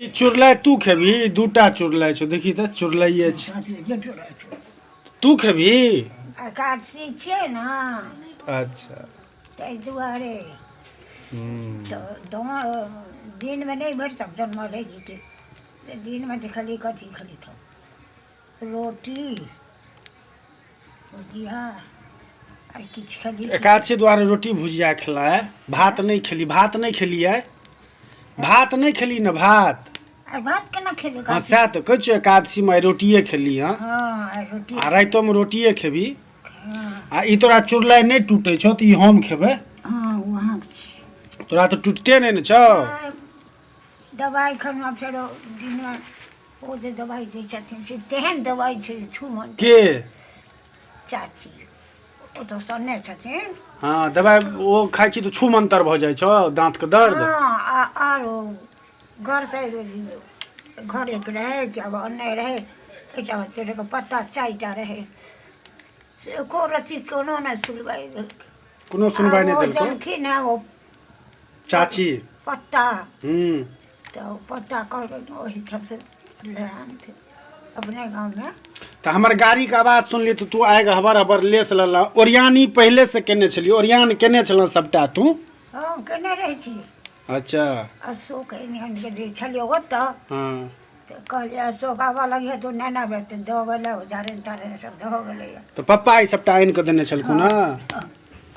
ई चुरलाई तू खेबही? दूटा चुरलाई छौ, देखी तऽ, चुरलाइए छै। तू खेबही? एकादशी छियै ने। अच्छा। ताहि दुआरे। तऽ दिनमे नहि भरि सक जनमल रहै जीते दिनमे, तऽ खाली कथी खेली? तऽ रोटी भुजिया आर किछु खेली। एकादशी दुआरे रोटी भुजिया खेला, भात नहि खेली? भात नहि खेलियै? भात नहि खेली ने भात? आइ भात केना खेबै? हँ, सएह तऽ कहै छियौ, एकादशीमे आइ रोटिए खेली। हँ। हँ, आइ रोटी। आ रातिोमे रोटिए खेबी? हँ। आ ई तोरा चुरलाइ नहि टूटै छौ, तऽ ई हम खेबै। हँ, ओ अहाँके छी। तोरा तऽ टूटते नहि ने छौ। दबाइ खेलहुँ फेरो दिनमे, ओ जे दबाइ दै छथिन से तेहन दबाइ छै छुमन। के? चाची, ओ तऽ सन्ने छथिन। हँ, दबाइ ओ खाइ छी तऽ छू मंतर भऽ जाइ छौ दाँतके दर्द। हँ, आ आरो घरसँ घरेके रहै कि आब अनने रहै, एकटा के पत्ता चारिटा रहै, से एको रत्ती कोनो नहि सुनवाइ देलकै। कोनो सुनवाइ नहि आ ओ देलकौ? देलखिन हँ ओ चाची। पत्ता। तऽ ओ पत्ता कहलकै ओहिठामसँ लए आनथिन अपने गाँवमे। तऽ हमर गाड़ीके आवाज सुनली तऽ तू आगि हबर हबर लेस लेलह। ओरियानी पहिलेसँ केने छलियै? ओरियान केने छलह सभटा तू? हँ, केने रहै छी। अच्छा। अशोक एहन के जे छलियै ओतऽ। तऽ कहलियै, अशोक आबऽ लगिहे तू, नेने आबे, तऽ दऽ गेलै ओ जारनि तारनि सब दऽ गेलैए। तऽ पप्पा ई सभटा आनि कऽ देने छलखुन हँ,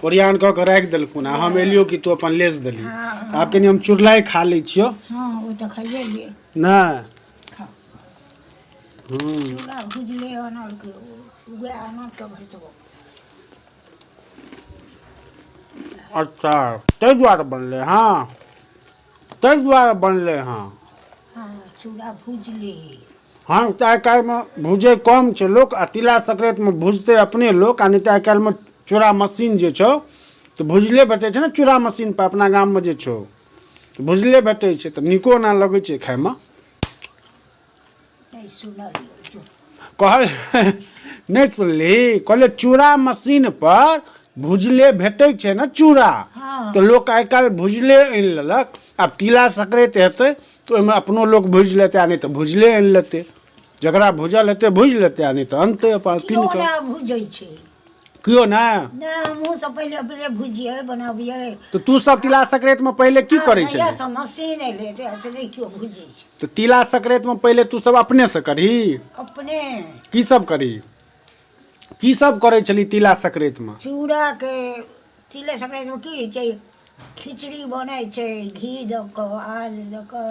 ओरियान कऽ कऽ राखि देलखुन आ हम एलियो कि तू अपन लेस देली। हँ। आब कनि हम चुरलाई खा लै छियौ। हँ, ओ तऽ खाइए लियै। नहि। खाउ। चूड़ा भुजले अनलकै, उएह अनलकै भैंसबो। अच्छा, ताहि दुआरे बनलै हँ, ताहि दुआरे बनलै हँ। हँ, चूड़ा भुजली। हँ, तऽ आइ काल्हिमे भुजै कम छै लोक आ तिला संक्रान्तिमे भुजतै अपने लोक, आ नहि तऽ आइ काल्हिमे चूड़ा मशीन जे छौ तऽ भुजले भेटै छै ने। चूड़ा मशीन पर अपना गाममे जे छौ तऽ भुजले भेटै छै, तऽ नीको ओना लगै छै खायमे। नहि सुनलियै। कहल नहि सुनली? कहले चूड़ा मशीन पर भुजले भेटै छै ने चूड़ा। हँ। तऽ लोक आइ काल्हि भुजले आनि लेलक। आब तिला संक्रान्ति हेतै तऽ ओहिमे अपनो लोक भुजि लेतै, आ नहि तऽ भुजले आनि लेतै। जकरा भुजल हेतै भुजि लेतै, आ नहि तऽ अनतै अपन कीन केओ कऽ। नहि भुजै छै। केओ नहि? नहि, हमहूँ सब पहिले अपने भुजियै बनाबियै। तऽ तू सब तिला संक्रान्तिमे पहिले की करै जहिया छलही? से मशीन एलै तहिया से नहि केओ भुजै छै। तऽ तिला संक्रान्तिमे पहिले तू सब अपनेसँ करही? अपने। की सब करही? की सब करै छली तिला संक्रान्तिमे? चूड़ाके, तिले संक्रान्तिमे की होइ छै, खिचड़ी बनै छै, घी दऽ कऽ, आद दऽ कऽ,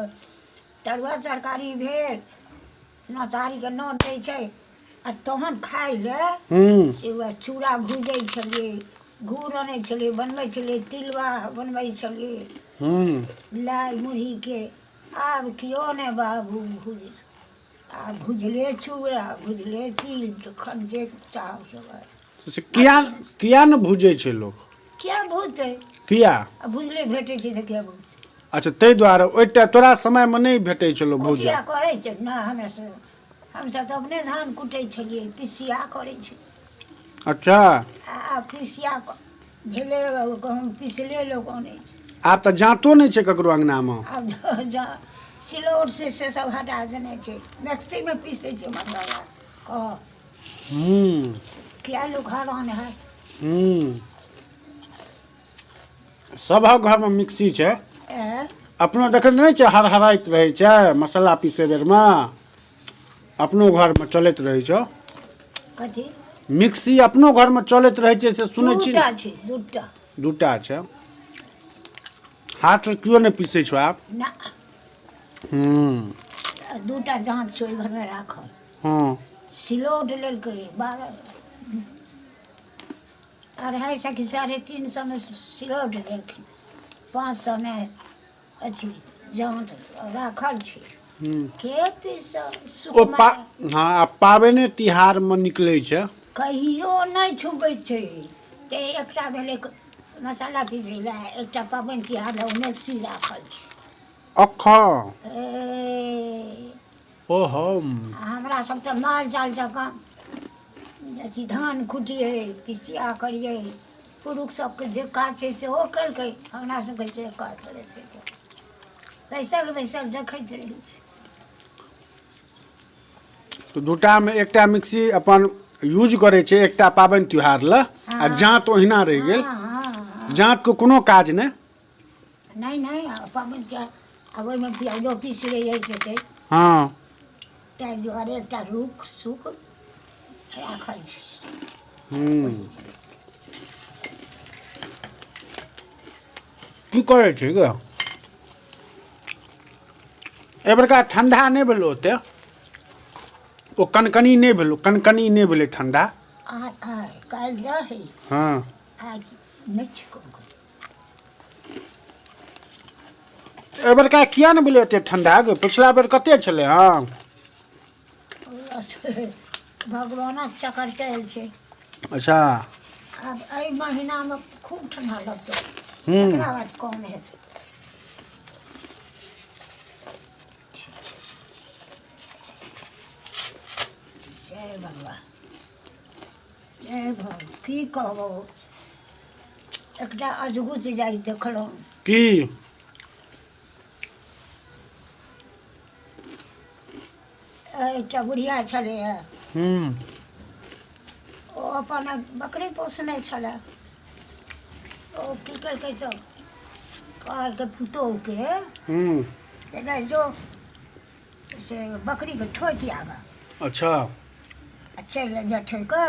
तरुआ तरकारी भेल, 9 तारीखके नोत दै छै आ तहन खाइ लए से वएह चूड़ा भूजै छलियै, गुड़ अनै छलियै, बनबै छलियै, तिलबा बनबै छलियै लाइ मुरहीके। आब केओ नहि बाबू भूजै, आब भुजले चूड़ा, भुजले तिल, जखन जे चाहब से। से किया, किया ने भूजै छै लोक? किया भुजतै? किया? आ भुजले भेटै छै तऽ किया भुजतै? अच्छा, ताहि दुआरे ओहि तोरा समयमे नहि भेटै छलौ भूजल? कुटिया करै छै ने हमरा सब, हमसब तऽ अपने धान कुटै छलियै, पिसिया करै छलियै। आ पिसिया भेलै, गहूँम पिसले लोक अनै छै। आब तऽ जाँतो नहि छै ककरो अङ्गनामे। आब सिलौट से सब हटा देने छै, मैक्सीमे पीसै छै मसाला कह। किया लोक हरान है? सभक घरमे मिक्सी छै। ए। अपनो देखैत नहि छै, हरहराइत रहै छै मसाला पीसै बेरमे। अपनो घरमे चलैत रहै छौ? कथी? मिक्सी अपनो घरमे चलैत रहै छै से सुनै छी। दूटा छै, दूटा। दूटा छै। हाथसँ केओ नहि पीसै छौ आब? ना। दूटा जाँत छै ओहि घरमे राखल। सिलौट लेलकै 12, 250 कि 350मे सिलौट लेलखिन, 500मे अथी जाँत राखल छै। के पीसब? ओ पा हँ, आ पाबनि तिहारमे निकलै छै। कहियो नहि छुबै छै। ते एकटा भेलै मसाला पीसै लए, एकटा पाबनि तिहार लए, ओ मेक्सी राखल छै। अखन? ए। ओहो। हमरा सब तऽ माल जाल जकाँ अथी धान कुटियै, पिसिया करियै। पुरुष सबके जे काज छै सेहो केलकै, हमरा सबके जे काज छलै से केलकै। बैसल बैसल देखैत रहै छी। तऽ दूटामे एकटा मिक्सी अपन यूज करै छै एकटा पाबनि त्योहार लए आ जाँत ओहिना रहि गेल। हँ हँ हँ। जाँतके कोनो काज नहि। नहि नहि, आ पाबनि तिहार आब ओहिमे प्याजो पीस रहै छै। हँ। ताहि दुआरे एकटा रुख सुख राखल छै। हूँ, की करै छी गे? एहिबेरका ठण्डा नहि भेलौ ओते, ओ कनकनी नहि भेलौ, कनकनी नहि भेलै ठण्डा। आइ आइ काल्हि रहै। हँ। आइ नहि छै कनकनी। एहिबेरका किया नहि भेलै एते ठण्डा गे? पिछला बेर कते छलै? हँ। भगवानक चक्कर चलि छै। अच्छा। आब एहि महीनामे खूब ठण्डा लगतौ, तकरा बाद कम हेतै। जय भगवान, जय भगवान। की कहबो, एकटा अजगुत जाइ देखलहुँ। की? एकटा बुढ़िया छलैए। हूँ। ओ अपन बकरी पोसने छलए। ओ की केलकै तऽ कहलकै पुतोहुके हूँ जे गै जो से बकरीके ठोकि आबऽ। अच्छा। आ चलि अबिहे ठोकि कऽ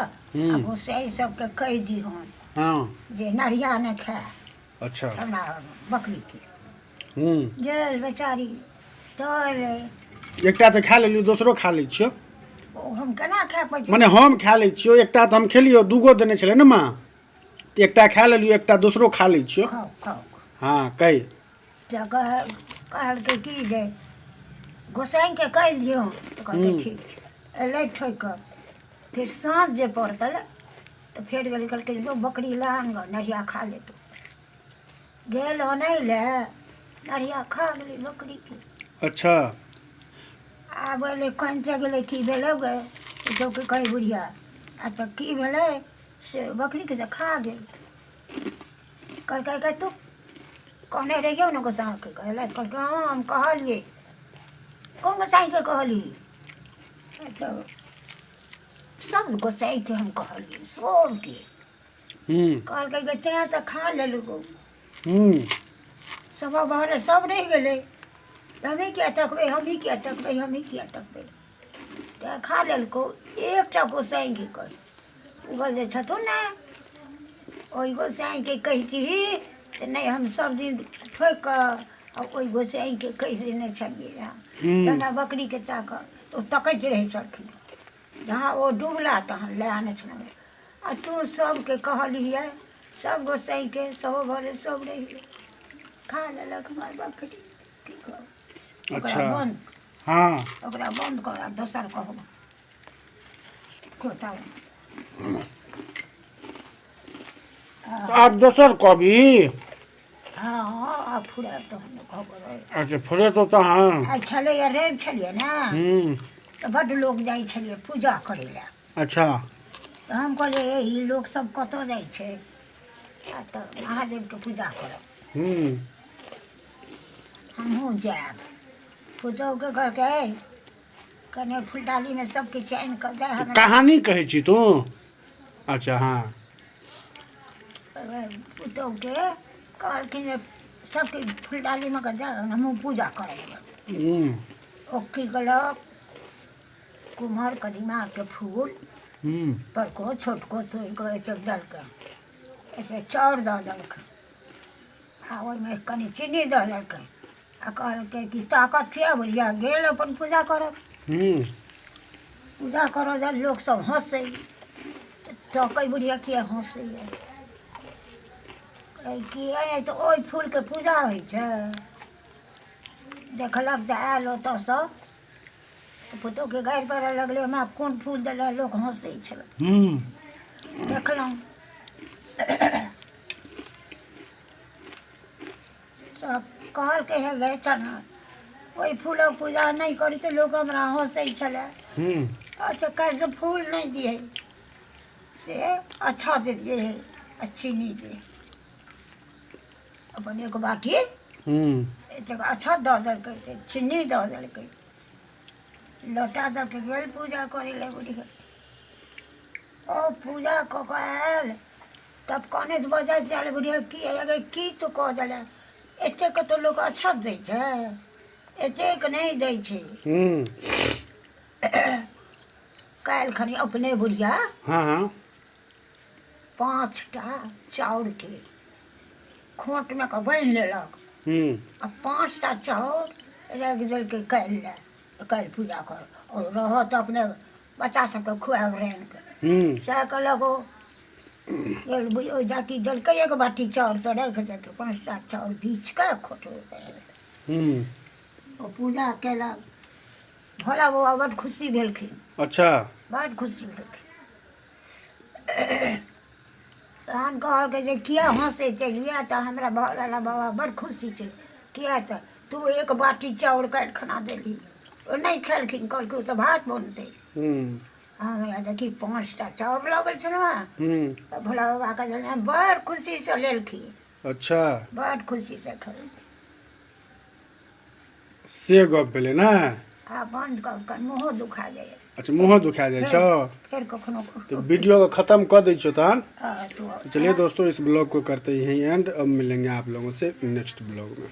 आ गोसाइ सबके कहि दिहन जे नढ़िया नहि खाय। अच्छा। हमरा बकरीके। हूँ। गेल बेचारी तर। एकटा तऽ खा लेलियौ, दोसरो खा लै छियौ। ओ हम केना खा पैसे? मने हम खा लै छियौ, एकटा तऽ हम खेलियौ, दूगो देने छलै ने माँ, तऽ एकटा खा लेलियौ, एकटा दोसरो खा लै छियौ। खाउ खाउ। हँ, कहि। तऽ कहलकै की जे गोसाइनके कहि दियौ, तऽ कहलकै ठीक छै। एलै ठोकि कऽ, फेर साँझ जे पड़तै तऽ फेर गेलै, कहलकै जो बकरी लए आन गऽ, नढ़िया खा लेतौ। गेल अनै लए, नढ़िया खा गेलै बकरीके। अच्छा। आब एलै, कनिते गेलै, की भेलौ गे? पुतहुके कहै बुढ़िया, आ तऽ की भेलै से बकरीके तऽ खा गेल। कहलकै गे तू कहने रहियौ ने गोसाइके कहलै? कहलकै हँ, हम कहलियै। कोन गोसाइके कहली? तऽ सब गोसाइके हम कहलियै, सबके। कहलकै गे तैँ तऽ खा लेलकौ। सब भरे सब रहि गेलै, हमही किया तकबै, हमही किया तकबै, हमही किया तकबै, तैँ खा लेलकौ। एकटा गोसाइके कही, उगल जे छथुन ने, ओहि गोसाइके कहितिही तऽ नहि, हम सब दिन ठोकि कऽ आ ओहि गोसाइके कहि देने छलियै रहए जेना बकरीके ताकऽ, तऽ ओ तकैत रहै छलखिन, जहाँ ओ डुबला तहाँ लए आनै छलहुँ। आ तू सबके कहलियै, सब गोसाइके, सब घरे सब रहि गेल, खा लेलक हमर बकरी, की कहब ओकरा? अच्छा। बन्द। हँ। ओकरा बन्द कर आ दोसर कहब खोता। आब दोसर कहबी? हँ हँ, आब फुरायब तहन ने कहब। अच्छा, फुरेतौ तहन। आइ छलैए रवि छलियै ने, तऽ बड्ड लोक जाइ छलियै पूजा करै लए। अच्छा। तऽ हम कहलियै ई लोकसभ कतऽ जाइ छै? आ तऽ महादेवके पूजा करब। हमहूँ जायब। पुतोहुके कहलकै कने फुलडालीमे सबकिछु आनि कऽ दे हमरा। कहानी कहै छी तू? अच्छा, हँ। पुतोहुके कहलखिन जे सबकिछु फुलडालीमे कऽ दे, हमहूँ पूजा करब। ओ की केलक, कुम्हर कदीमाके फूल बड़को छोटको तोड़ि कऽ एतेक देलकै, एतेक चाउर दऽ देलकै आ ओहिमे कनि चीनी दऽ देलकै आ कहलकै कि ताकत किया बुढ़िया गेल अपन पूजा करब। पूजा करऽ जाय, लोकसभ हँसै, तऽ तकै बुढ़िया किया हँसैए, कहै कि तऽ ओहि फूलके पूजा होइ छै। देखलक तऽ आयल ओतऽसँ तऽ पुतोहके गारि पड़ऽ लगलै, हमरा कोन फूल देलक, लोक हँसै छलै। देखलहुँ तऽ कहलकै हे गै चना, ओहि फूलक पूजा नहि करी तऽ लोक हमरा हँसै छलै। अच्छा, काल्हिसँ फूल नहि दिहे, से अच्छा दे दिए आ चीनी दे अपन एक बाटी। एतेक अक्षत दऽ देलकै एतेक चिन्नी दऽ देलकै लोटा देलकै गेल पूजा करै लए बुढ़िया ओ पूजा कऽ कऽ आयल तब कनैत बजैत आयल बुढ़िया की अगे की तू कऽ देले एतेक तऽ लोक अक्षत दै छै एतेक नहि दै छै काल्हि खनी अपने बुढ़िया हँ हँ 5टा चाउरके खोँटमे कऽ बान्हि लेलक आ 5टा चाउर राखि देलकै काल्हि लए काल्हि पूजा कर आओर रहत अपने बच्चा सबके खुआएब रान्हि कऽ सएह कहलक ओ गेल ओ जाकि देलकै एक बाटी चाउर तऽ राखि देलकै 5टा चाउर बीछ कऽ खोँटमे ओ पूजा केलक भोला बाबा बड्ड खुशी भेलखिन। अच्छा। बड्ड खुशी भेलखिन। तहन कहलकै जे किया हँसै छलियै तऽ हमरा भोला बाबा बड्ड खुशी छै किया तऽ तू एक बाटी चाउर काल्हि खना देलही ओ नहि खेलखिन कहलकै ओ तऽ भात बनतै। हम देखी 5टा चाउर लऽ गेल छलहुँ हेँ तऽ भोला बाबाके देलियनि बड़ खुशीसँ लेलखिन। अच्छा। बड़ खुशीसँ खेलखिन। से गप भेलै ने। आ बंद कर कर मुँहो दुखा जाइए। अच्छा मुँहो दुखा जाइ छौ। फेर कखनो तो वीडियो को ख़त्म कर दै छियौ तहन। तो चलिए दोस्तों इस ब्लॉग को करते हैं एंड, अब मिलेंगे आप लोगों से नेक्स्ट ब्लॉग में।